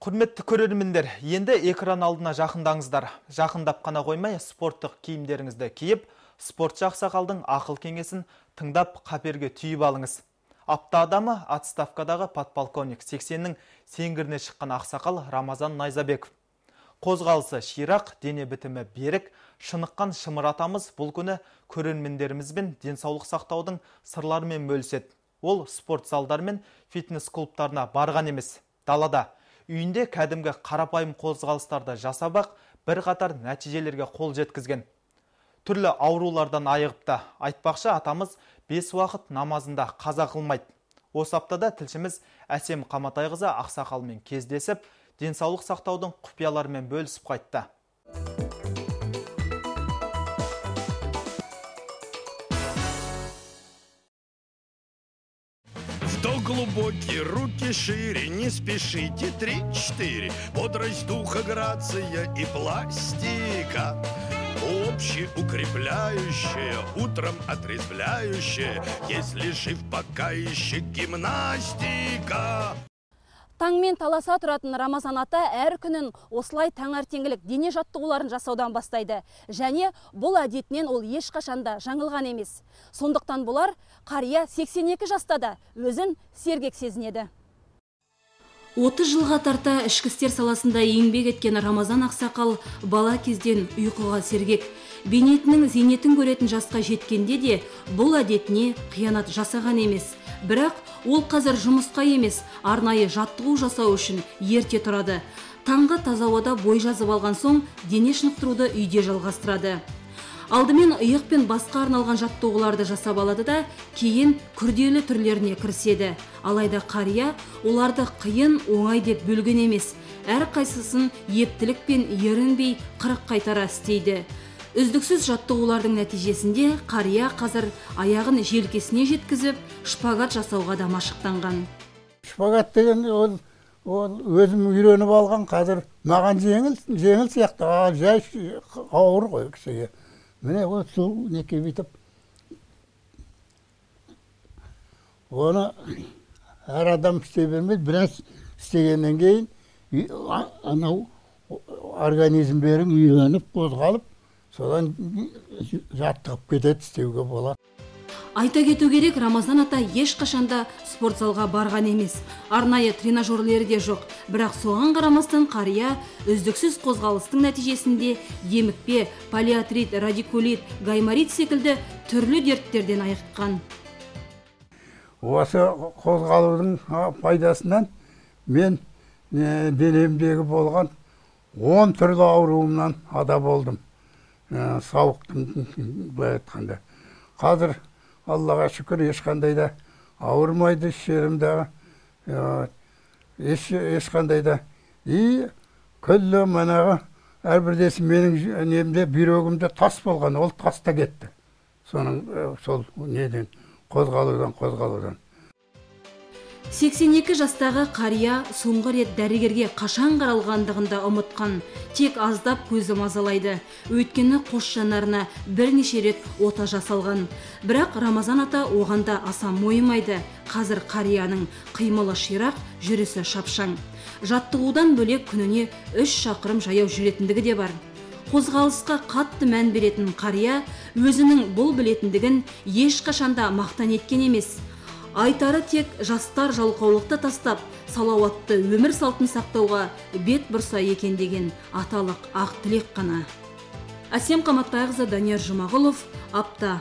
Құрметті көрермендер, енді экран алдына жақындаңыздар. Жақындап қана қоймай, спорттық киімдеріңізді киіп, спортшы ақсақалдың ақыл кеңесін тыңдап қаперге түйіп алыңыз. Апта адамы отставкадағы подполковник 80-нің сеңгіріне шыққан ақсақал Рамазан Найзабеков. Қозғалысы ширақ, дене бітімі берік, шыныққан шымыр атамыз бұл күні көрермендерімізбен денсаулық сақтаудың сырларымен бөліседі. Ол спорт залдар мен фитнес клубтарына барған емес, далада. Үйінде кәдімгі қарапайым қозғалыстарды жасап-ақ бірқатар нәтижелерге қол жеткізген. Түрлі аурулардан айығыпты. Айтпақшы, атамыз 5 уақыт намазында қаза қылмайды. Осы аптада тілшіміз Әсем Қаматайқызы ақсақалмен кездесіп, денсаулық сақтаудың құпияларымен бөлісіп қайтты. Вдох глубокий, руки шире, не спешите, 3-4. Бодрость духа, грация и пластика. Общеукрепляющая, утром отрезвляющая, если жив, пока еще гимнастика. Таңмен таласа тұратын Рамазан ата әр күнін осылай таңертеңгілік дене жаттығуларын жасаудан бастайды. Және бұл әдетінен ол ешқашанда жаңылған емес. Сондықтан бұлар қария 82 жаста да өзін сергек сезінеді. 30 жылға тарта ішкі істер саласында еңбек еткен Рамазан ақсақал бала кезден ұйқыға сергек. Бейнетінің зейнетін көретін жасқа жеткенде де бұл әдетіне қиянат жасаған емес. Бірақ ол қазір жұмысқа емес, арнайы жаттығу жасау үшін ерте тұрады. Таңғы таза ауада бой жазып алған соң дене шынықтыруды үйде жалғастырады. Алдымен иық пен басқа арналған жаттығуларды жасап алады да, кейін күрделі түрлеріне кіріседі. Алайда қария оларды қиын, оңай деп бөлген емес. Әр қайсысын ептілік пен ерінбей 40 қайтара істейді. Үздіксіз жаттығулардың нәтижесінде қария қазір аяғын желкесіне жеткізіп, шпагат жасауға да машықтанған. Шпагат деген ол өзім үйреніп алған, қазір маған жеңіл сияқты, жай ауыр ғой кісіге. Міне ол сол неке бүйтіп, оны әр адам істей бермейді, біраз істегеннен кейін анау организмдерің үйреніп, қозғалып, содан жаттығып кетеді, істеуге болады. Айта кету керек, Рамазан ата ешқашанда спортзалға барған емес. Арнайы тренажерлері де жоқ. Бірақ соған қарамастан қария үздіксіз қозғалыстың нәтижесінде демікпе, полиартрит, радикулит, гайморит секілді түрлі дерттерден айыққан. Осы қозғалудың пайдасынан мен денемдегі болған 10 түрлі ауруымнан ада болдым. Сауықтым, былай айтқанда. Қазір Аллаға шүкір, ешқандай да ауырмайды, еш жерімдағы, ешқандай да. И күллі манағы әрбірдесі менің немде бүйрегімде тас болған, ол тас та кетті. Соның сол неден, қозғалудан. 82 жастағы қария соңғы рет дәрігерге қашан қаралғандығын да ұмытқан. Тек аздап көзі мазалайды. Өйткені қос жанарына бірнеше рет ота жасалған. Бірақ Рамазан ата оған да аса мойымайды. Қазір қарияның қимылы ширақ, жүрісі шапшаң. Жаттығудан бөлек күніне 3 шақырым жаяу жүретіндігі де бар. Қозғалысқа қатты мән беретін қария өзінің бұл білетіндігін ешқашанда мақтан еткен емес. Айтары тек жастар жалқаулықты тастап, салауатты өмір салтын сақтауға бет бұрса екен деген аталық ақ тілек қана. Әсем Қаматайқызы, Данияр Жұмағұлов, Апта.